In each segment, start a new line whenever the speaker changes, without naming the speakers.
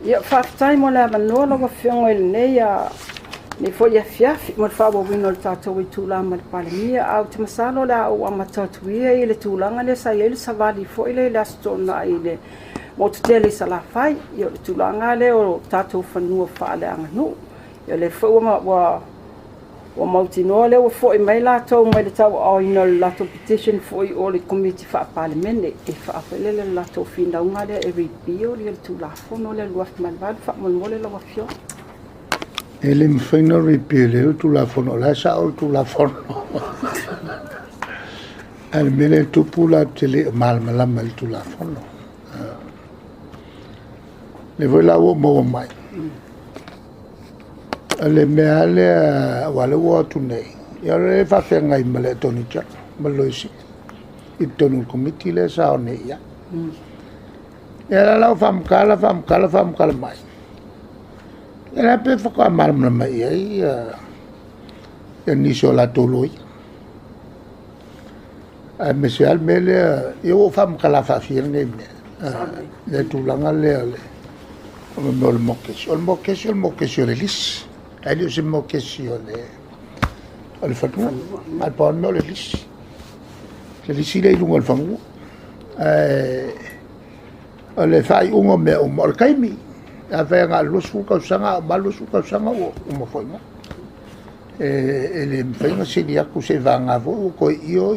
Ia, faafetai mo le avanoa lau Afioga i lenei foi afiafi mo le faaauauina o le tatou itula ma le Palemia. Ae ou te masalo o le a ou amata atu ia i le tulaga lea sa i ai le savali foi lea i le Aso Toonai i le motu tele i Salafai. Ia, o le tulaga lea o tatou fanua faaleaganuu. Ia, o lea foi ua mautinoa lea ua foi mai latou mai le tauaaoina o le latou petition foi o le Komiti Faa-Palemene e foi lele le latou finauga lea e repeal le Tulafono lea 2008. Faamolemole lau Afioga.
E le mafai ona repeal e le Tulafono, o la e sao le Tulafono. Ae o le mea lea e tupu latou te le o malamalama i le Tulafono. O lea foi la ua ou maua mai, o le mea lava lea, aua o lea ua o atu nei, ia o lea e faafeagai ma le Attorney General ma le Loia Sili i totonu o le Komiti lea sa o nei i ai. Ia o la ua faamatala, faamatala, faamatala mai, ia la e pei faatoa malamalama i ai nisi o latou loia. Aemaise lava le mea lea, ia ua ou faamatala faafia lenei mea, le tulaga lea o le mea o le mokesi. O le mokesi o le mokesi o le lisi, ae le o se mokesi o le fanua. Na o le pau lava le mea o le lisi, o le lisi lea i luga o le fanua. Ae o le faaiuga o mea uma, o le taimi. Afai na o le 20 tausaga a uma lava le 20 tausaga ua uma foi i ina. E le mafai ona sili atu seiavagana foi ua toe io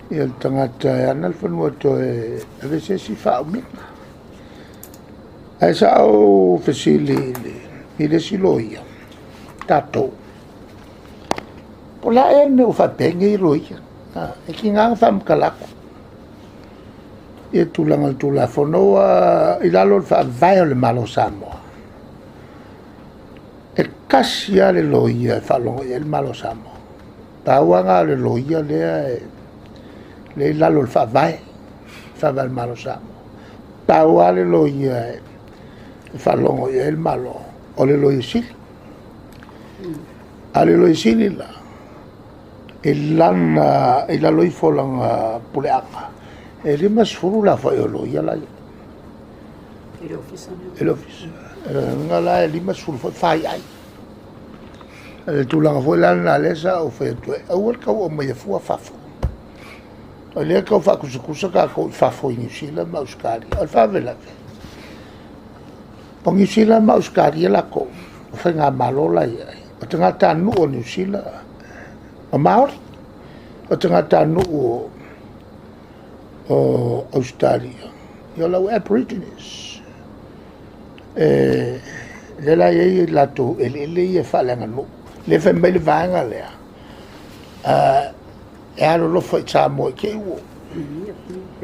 le tagata e ana le fanua e toe ave se isi faaumiga. Ae sa ou fesili i le isi loia tatou, po o le a ea le mea ua faapea ai nei loia. E tiga ona faamatala atu ia tulaga o le Tulafono, aua i lalo o le Faavae o le Malo o Samoa, e tasi lava le loia e faalogo i ai le Malo o Samoa. Pau lava lena o le loia lea e i lalo o le Faavae, Faavae o le Malo o Samoa. Pau lava le loia e faalogo i ai le Malo, o le Loia Sili. A o le Loia Sili la, i lalo ifo o lana puleaga, e 50 le aofai o loia la e i ai
i le Ofisa.
I le Ofisa. O lona uiga la e 50 foi faiai. O le tulaga foi la lena lea sa ou fai atu ai, aua le tau aumaia fua fafo. O lea e tau faatusatusa tatou i fafo i Niu Sila ma Ausetalia. O le faalavelave, o Niu Sila ma Ausetalia latou, o faigamalo la e i ai, o tagatanuu o Niu Sila, o Maori. O tagatanuu o Ausetalia, o le au Aborigines. O lea la e i ai o latou eleele ia faaleaganuu, lea e fai mai le vaega lea, e alolofa i Samoa i te i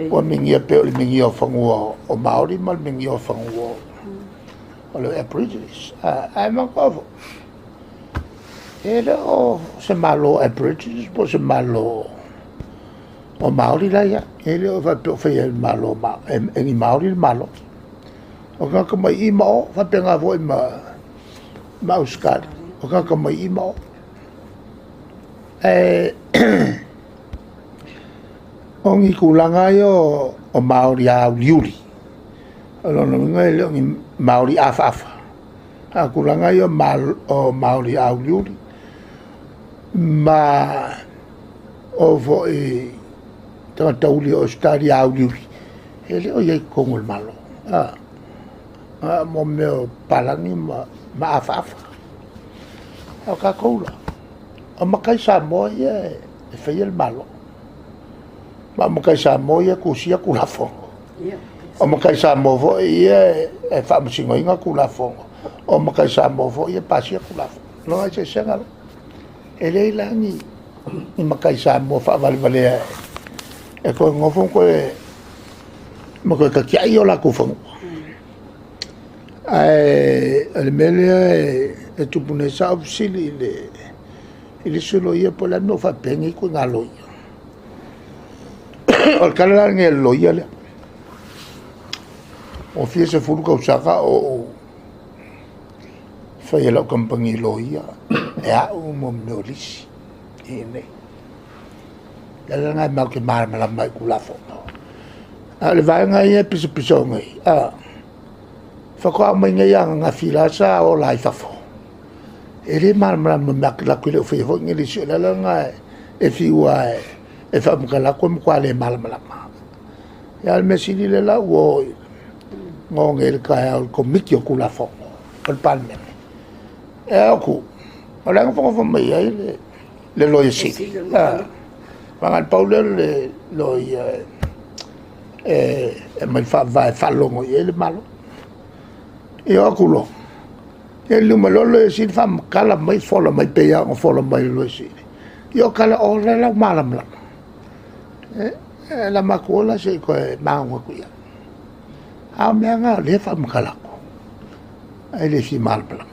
ua minia e pei o le minia o fanua o Maori ma le minia o fanua o le Aborigines. Ae manatua foi, e le o se Malo Aborigines po o se Malo o Maori la e i ai. E le o faapea o faia e ni Maori le Malo. O tagata mai i ma o, e faapena foi ma Ausetalia, o tagata mai i ma o. Ae o ni tulaga ia o Maori auliuli, o lona uiga e le o ni Maori afaafa, a o tulaga ia o Maori auliuli ma o foi tagata uli o Ausetalia auliuli, e le o i ai i totonu o le Malo. O mea o palagi ma afaafa. A o tatou la, o matai Samoa ia e faia le Malo. Ma o matai Samoa ia e tusia Tulafono. O matai Samoa foi ia e faamasinoina Tulafono. O matai Samoa foi ia e pasia Tulafono. O lona eseesega lea. E leai la ni matai Samoa faavalevalea e toe nonofo ma toe tatiai o latou fanua. Ae o le mea lea e tupu nei, sa ou fesili i le isi loia po o le a le mea ua faapea ai nei ituaiga loia. O le tala la lenei a le loia lea, ua fia sefulu tausaga o ou faia lau kamupani loia e au mea o lisi i inei. O le ala lena matou te malamalama ai i Tulafono. A o le vaega ia e pisapisao nei, Faatoa aumai nei ananafi la sa ola ai fafo. E le malamalama mea latou te le o faia foi ni lisi. O le ala lena e fiu lava e faamatala atu e matua le malamalama. Ia a o le mea sili lea la ua o i na o nei i le taeao i le Komiti o Tulafono o le Palemene, e atu, o la e nofonofo mai ai le Loia Sili, aua na o le pau lea o le loia e aumai i le Faavae e faalogo i ai le Malo. Ia o atu loa, ia liliu mai loa le Loia Sili faamatala mai, fola mai pei lava ona fola mai e le Loia Sili. Ia o tala o la e ua malamalama. O le a matua la se i toe maunu atu i ai. A o mea na o lea e faamatala atu, ae le fia malamalama.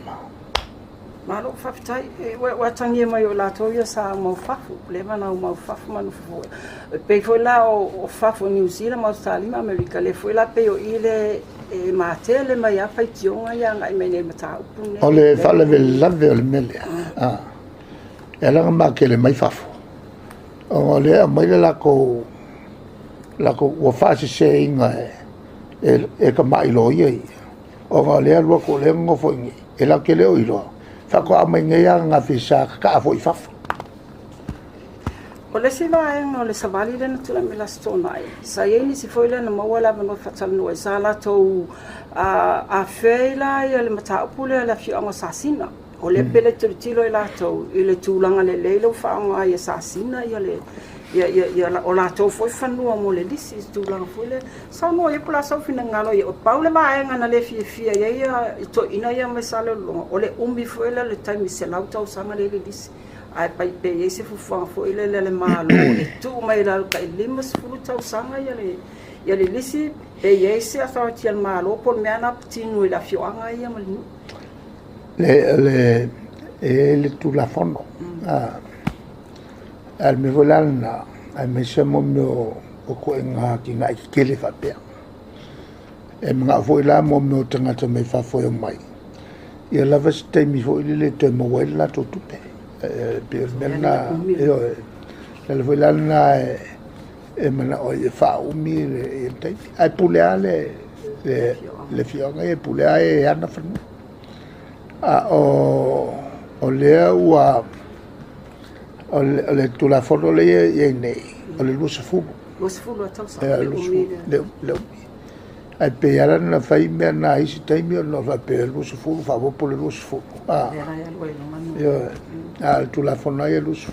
Malo faafetai. Ua atagia mai o i latou ia sa aumau fafo, ua leva ona aumau fafo ma nofo foi. E pei foi la o fafo o Niu Sila ma Ausetalia ma Amerika, lea foi la pei o i lea e matele mai lava faitioga ia agai mai nei i le mataupu lenei.
O le faalavelave o le mea lea, e ala ona matele mai fafo, ona o lea e aumai le latou ua faaseseina e tamai loia ia, ona o lea e alu atu o lea e nonofo i inei, e latou te le o iloa, faatoa aumai nei ananafi sa tataa foi i fafo.
O le isi vaega o le savali lea na tulai mai le Aso Toonai, sa i ai nisi foi lea na maua le avanoa e faatalanoa ai, sa latou afea ai la le mataupu lea a le afioaga o Sasina. O lea pei e tilotilo i latou i le tulaga lelei lea ua faaaoga ai e Sasina o latou foi fanua mo le lisi i le tulaga foi lea. Saunoa ia po o le a sou finagalo, pau le vaega na le fiafia i ai toeaiina ia mai Salelologa, o le umi foi lea o le taimi 100 tausaga lea e i le lisi, ae pe i ai se fuafuaga foi lele a le Malo e tuu mai i lalo tai 50 tausaga le lisi, pe i ai se authority a le Malo po o le mea lena e patino i le afioaga ia ma le nuu.
E i ai le Tulafono, a o le mea foi la lena, aemaise mo mea o ituaiga atinae tetele faapea. E manao foi la mo mea o tagata mai fafo e omai, ia lava se taimi foi lele e toe maua ai le latou tupe. E pei o le mea lena, ioe. O le ala foi la lena e manao ai e faaumi le taimi. Ae pule lava le afioaga ia, e pule lava e ana fanua. A o lea ua, o le Tulafono lea e i ai nei, o le 20.
20 tausaga le umi lea.
Le umi. Ae pei e ala ona fai mea na i isi taimi ona faapea e 20, faaopoopo le 20.
Lea la e alu ai luga.
Ioe. A o le Tulafono lava ia e 20.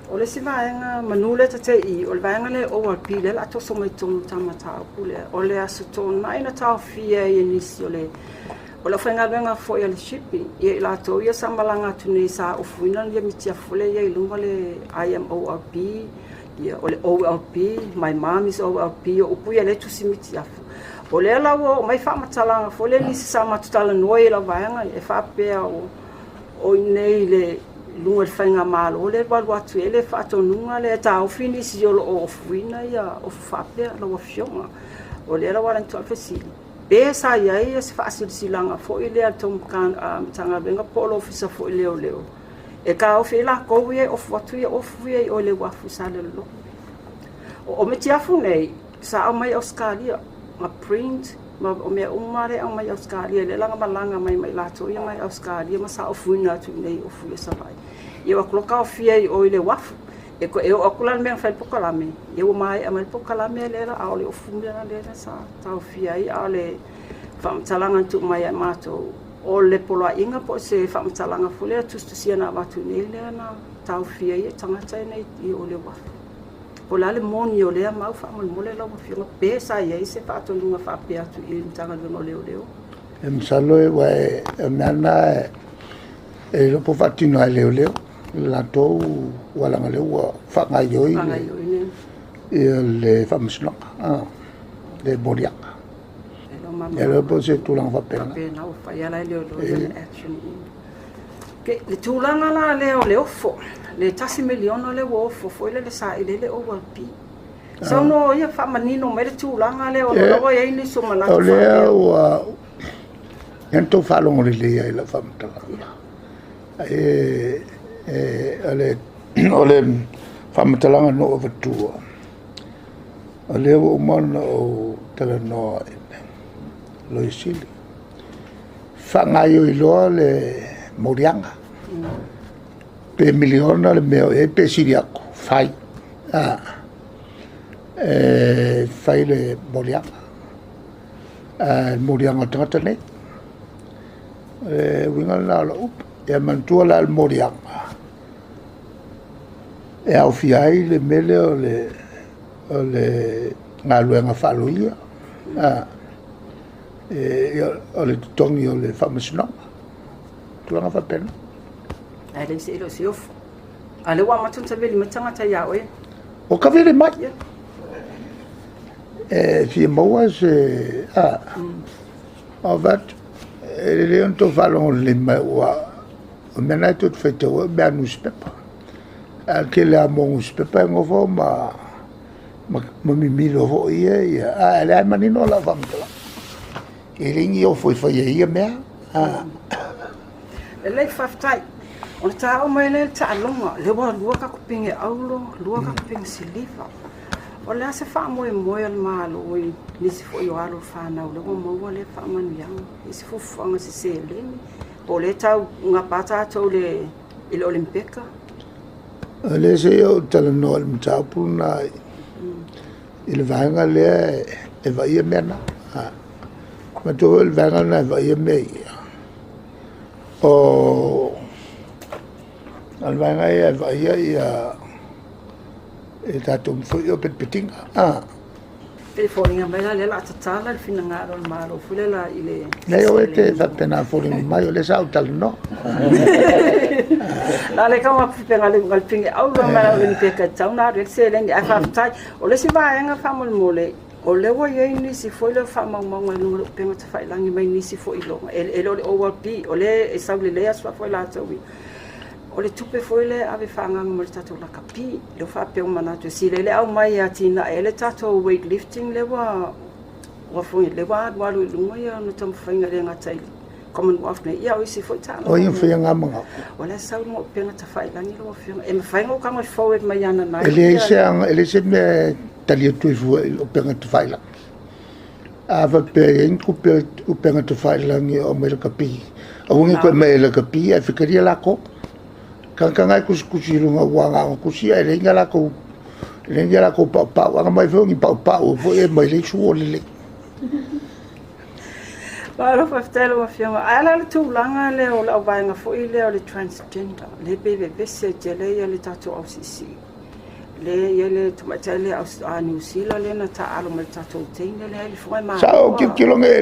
O le isi vaega manu lea ta te i, o le vaega lea OLP, lea o le a toso mai totonu o le ta mataupu lea. O le Aso Toonai na taofia ai e nisi o le aufaigaluega foi a le Shipping, ia i latou ia sa malaga atu nei sa ofuina ia mitiafu foi lea e i ai i luga le I am OLP, ia o le OLP, my mom is OLP, o upu ia lea e tusi mitiafu. O lea la ua oo mai faamatalaga foi lea nisi sa matou talanoa i lau vaega e faapea o i inei i le luga i le faigamalo lea ua alu atu i ai le faatonuga lea e taofi nisi o lo o ofuina ia ofu faapea lau Afioga. O lea la ua ala ona tuu atu le fesili, pe sa i ai se faasilasilaga foi lea a le tou Matagaluega po o le Ofisa foi o Leoleo e taofi ai latou ia e ofu atu ia ofu ia i o i le uafu i Salelologa. O mitiafu nei sa aumai Ausetalia ma print ma o mea uma lea e aumai Ausetalia, lea la na malaga mai ma i latou ia mai Ausetalia ma sa ofuina atu i inei ofu i Savaii. Ia o atu loa taofia i o i le uafu. E oo atu la le mea na fai le polokalame, ia ua maea mai le polokalame lea a o le ofu lea sa taofia ai, a o le faamatalaga na tuu mai ia matou, o le poloaiga po o se faamatalaga foi lea tusitusia na avatu i inei lea na taofia ai tagata nei i o i le uafu. Po o le a le moni o lea mau faamolemole lau Afioga, pe sa i ai se faatonuga faapea atu i le Matagaluega o Leoleo.
E masalo ua e, o mea na e iloa po o faatino lava e leoleo le latou, aua leaga o lea ua faagaoioi le faamasinoga, le moliaga. E iloa po o se tulaga faapena.
Faapena ua fai lava la e leoleo le action. Le tulaga la lea o le ofo, le $1 miliona lea ua ofo foi lele saili ai le OLP. Saunoa ia faamanino mai le tulaga lea ona o la ua i ai nisi o manatu
O lea ua na tou faalogo lelei ai i lau faamatalaga. O le faamatalaga na ou avatua, o lea ua uma ona ou talanoa i le Loia Sili. Faagaoioi loa le moliaga. Pe miliona le mea o i ai pe sili atu, fai. E fai le moliaga, le moliaga o le tagata nei. O le uiga lena o lau upu. Ia manatua la o le moliaga, e aofia ai le mea lea o le galuega faa-loia, o le totogi o le faamasinoga, tulaga faapena.
Ae leai e le o se ofo. A o lea ua amata ona saveli mai tagata ia oe.
Ua tavili mai. E fia maua se... A, ou fai atu, e lelei ona outou faalogo lelei mai, aua o mea na tou te faitauina o mea lava nusipepa. Ae o le tele lava o nusipepa e nofo ma mimilo foi ia, a o lea lava e manino lau faamatalaga. E leai ni ofo e faia i ia mea.
Lelei, faafetai. Ona ta oo mai lea i le taaloga, lea ua lua tatou pine auro, lua tatou pine siliva. O le a se faamoemoe a le Malo i nisi foi o alo o fanau lea ua maua lea faamanuiaga? I se fuafuaga i se seleni, po o lea e tau gapa tatou i le Olimipeka?
O lea se i ou talanoa i le mataupu lena i le vaega lea e vaaia mea na. Manatua foi le vaega lena e vaaia mea ia, o le vaega ia e vaaia ia tatou foi ia petipetiga.
Pei e foliga mai la o lea o le a tatala le finagalo o le Malo foi lea i le...
Leai, aua e te faapena e foliga mai o lea sa ou talanoa.
La le kau pe ngale ngale pinge au lo mai o le peka tau na le seleni ae faafetai. O le isi vaega faamolemole, o lea ua i ai nisi foi lea faamaumauga i luga o le upega tafailagi mai nisi foi iloga. E le o le OLP, o lea e sau lelei aso foi latou ia. O le tupe foi lea e ave faaagaaga mo le tatou lakapi, lea ua faapea ua manatu e sili ai le aumai e atinae ai le tatou weight lifting lea ua foi lea ua alualu i luga ia ona taumafaiga e le gata i Commonwealth nei, ia o isi foi taaloga.
O ai na faia na manao?
O la e sau i luga o upega tafailagi lau Afioga. E mafai ona ou tago e forward mai ana nai.
E leai se aga, e leai se mea e tali atu ai fua i upega tafailagi. A faapea e i ai ni tupe upega tafailagi e aumai lakapi, aua ne i toe aumai e lakapi ae fetalia latou. Tagata na e tusitusi i luga aua na ona tusi ae leai ni a latou, leai ni a latou paupau. A na omai foi o ni paupau foi e aumai le isi ua lelei.
Malo faafetai lau Afioga. Ae a la le tulaga lea o le auvaega foi lea o le transgender, lea pei e vevese tele ia le tatou ausiisii. Lea e i ai le tamaitai lea a Niu Sila lea na taaalo ma le tatou teine lea i le fofoga e
Sa ou tilotilo nei i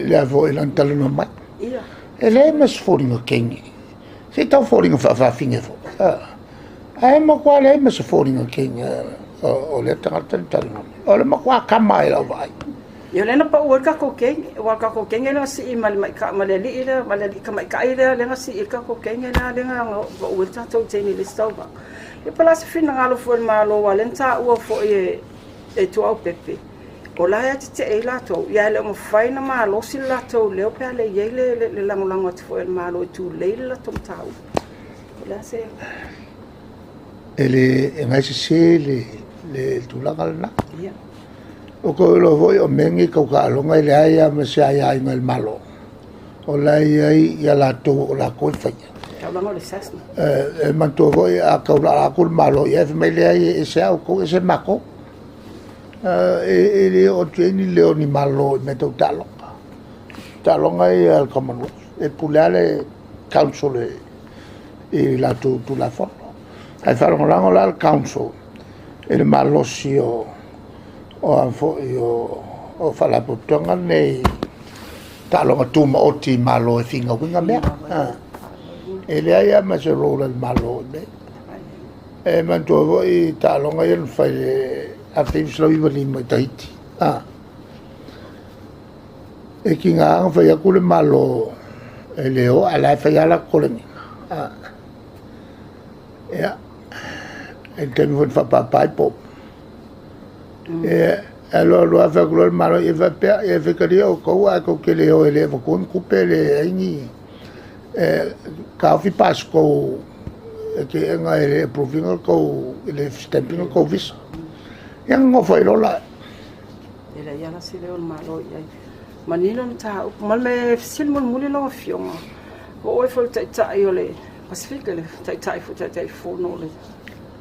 le a foi lana talanoa mai.
Ia.
E leai ma se foliga teine. Se i tau foliga faafafine foi. Ae matua leai ma se foliga teine o lea tagata na talanoa mai. O le matua kama i lau vaai.
Ia o lea na pau ai le tatou teine, aua o le tatou teine lea na sii ma le maika, ma le alii lea, ma le alii tamaitai lea, lea na sii ai le tatou teine lea, lea na pau ai le tatou teine i le isi tauvaga. Ia po o le a se finagalo foi o le Malo, aua o lea na taua foi e Tuaopepe, o la e tetee ai latou, ae le o mafai ona malosi le latou leo pe a le i ai le lagolago atu foi a le Malo e tulei le latou mataupu. O le a se...
E le, e na e sese le tulaga lena.
Ia.
O tou iloa foi o mea nei tau taaloga e leai lava ma se aiaiga i le Malo. O la e i ai ia latou o latou e faia.
Taulaga o le SASNOC.
E manatua foi a taulaa atu le Malo i ai, fai mai leai e ese lava outou ese matou. E le oo atu i ai ni leo o ni Malo i mea tau taaloga. Taaloga ia a le Commonwealth, e pule lava le Council i latou Tulafono. Ae faalagolago la le Council i le malosi o Faalapotopotoga nei taaloga tumaoti i Malo e finauina mea. E leai lava ma se role a le Malo i mea ia. E manatua foi taaloga ia na fai i le 1995 i Tahiti, e tiga lava ona fai atu le Malo e le o, ae o la e fai lava latou koleniga. Ia, i le taimi foi na faapapa ai pomu, ia, e alu alu lava fai atu loa le Malo, ia faapea, ia faitalia outou ae tou te le o e le avatua ni tupe, e leai ni... taofi pasese tou teena e le approve ina tou, e le stamp ina tou visa. Ia ona nonofo ai loa lea.
E leai lava la se leo o le Malo i ai. Manino le mataupu. Ma le mea fesili mulimuli lau Afioga, o oe foi o le Taitai o le Pasefika, le Taitai foi Taitaifono o le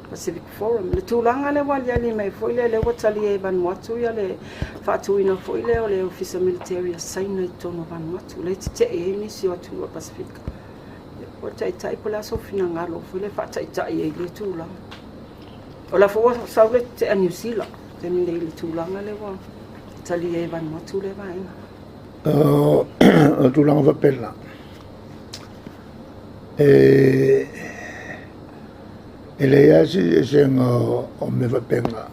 Pacific Forum. Le tulaga lea ua aliali mai foi lea, lea ua talia e Vanuatu ia le faatuina foi lea o le Ofisa Military a Saina i totonu o Vanuatu, lea e tetee ai nisi o atunuu o le Pasefika. O le Taitai, po o le a sou finagalo foi lea e faataitai ai i lea tulaga. O la foi ua sau le tetee a Niu Sila taimi nei i le tulaga lea ua talia e Vanuatu lea vaega.
O le tulaga faapena, e leai lava se eseesega o mea faapena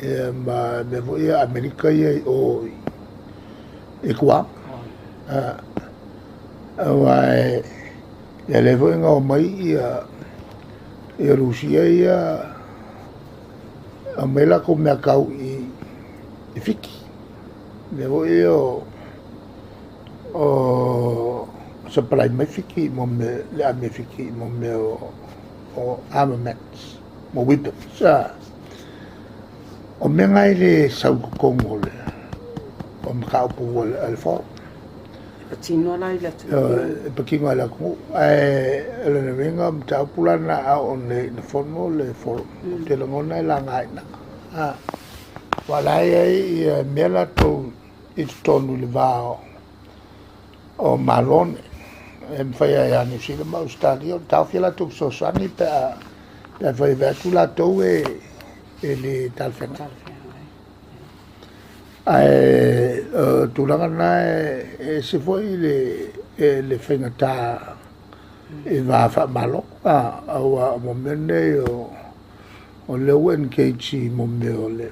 ia ma mea foi ia Amerika ia i o i Guam. Aua ia lea foi na omai ia Rusia ia aumai latou mea tau i Fiti. Mea foi ia o supply mai Fiti mo mea, le ame Fiti mo mea o armaments, mo weapons. O mea na e le sau i totonu o le mataupu a le Forum.
E patino la i le atunuu.
E patino i le atunuu. Ae o le uiga o mataupu la na a oo nei ina fono le Forum, ou te lagona e laga i ina. Aua o la e i ai ia mea latou i totonu i le va o Malo nei. E mafai lava ia Niu Sila ma Ausetalia ona taofi a latou fesoasoani pe a fai e vaai atu latou e le talafeagai. Ae o le tulaga lena e ese foi le faigata i va faamalo, aua o mea nei o lea ua engage i mea o le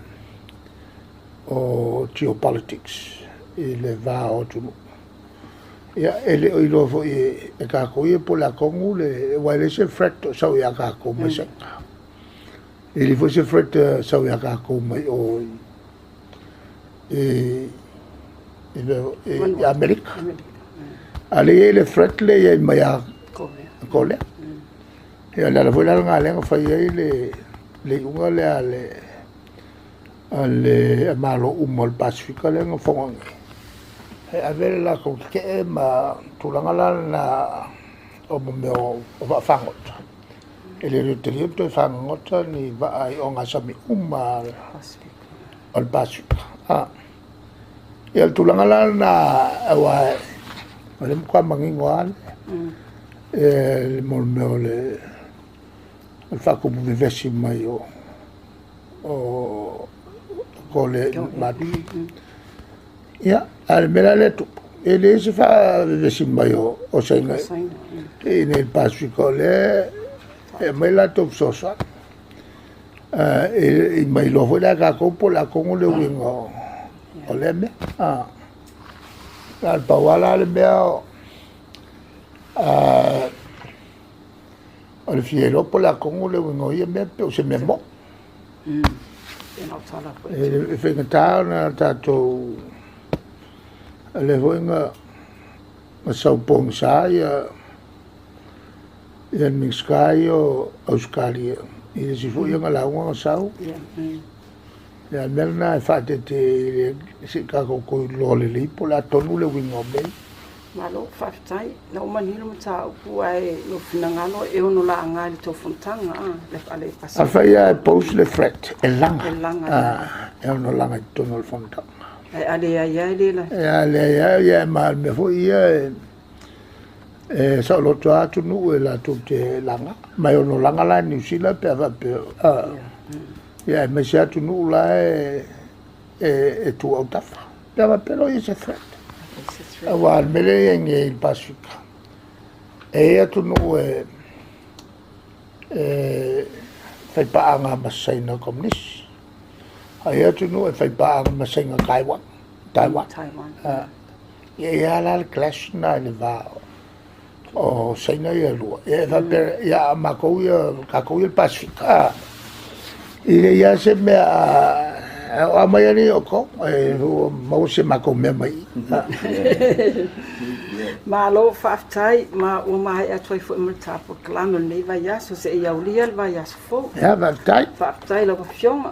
geopolitics i le va o atunuu. Ia, e le o iloa foi e tatou ia po o le a tonu le, aua e leai se threat o sau ia tatou mai Saina. E leai foi se threat e sau ia tatou mai o i Amerika. A o lea e i ai le threat lea e i ai mai ia Korea. Ia o le ala foi la lena lea na fai ai le iuga lea a le Malo uma o le Pasefika lea na fono nei, e ave le latou tetee ma tulaga la lena o mea o vaafagota. E le talia ona toe fagogota ni vaa i ogasami uma o le Pasefika. Ia o le tulaga la lena, aua o lea e matua manino lava le mea o le faatupu vevesi mai o Korea i Matu. Ia, a o le mea la lea e tupu, e leai se faavevesi mai o Saina i le Pasefika, o lea e aumai latou fesoasoani. E ma iloa foi la e tatou po o le a tonu le uiga o lea mea. Na o le pau lava la le mea o le fia iloa po o le a tonu le uiga o ia mea pe o se mea moni. E faigata ona tatou, o lea foi na sau pogisa ia le Minisita ia o Ausetalia i le isi foi ana lauga na sau. Ia, o le mea lena e faateete se i tatou toe iloa lelei po o le a tonu le uiga o mea ia.
Malo, faafetai. Na ua manino mataupu ae lou finagalo e ono laga i le tou fonotaga a le Pasefika.
Afai lava e pose le threat, e laga. E laga. E ono laga i totonu o le fonotaga.
Ae a leai lava e le laga.
A leai lava, ia ma o le mea foi ia e saoloto lava atunuu e latou te laga. Ma e ono laga la e Niu Sila pe a faapea, ia aemaise atunuu la e tu autafa. Pe a faapea loa e i ai se threat. Aua o le mea lea e i ai nei i le Pasefika, e i ai atunuu e faipaaga ma Saina Komunisi, a i ai atunuu e faipaaga ma Saina Taiwan. Taiwan. Ia e i ai lava la le clash lena i le va o Saina ia e lua. Ia e faapea, ia a matou ia, tatou ia le Pasefika, e leai lava se mea o aumai alii outou, e ua maua se matou mea mai i.
Malo faafetai, ma ua maea atu ai foi ma le ta polokalame o lenei vaiaso seia aulia le vaiaso fou.
Ia, faafetai.
Faafetai i lau Afioga.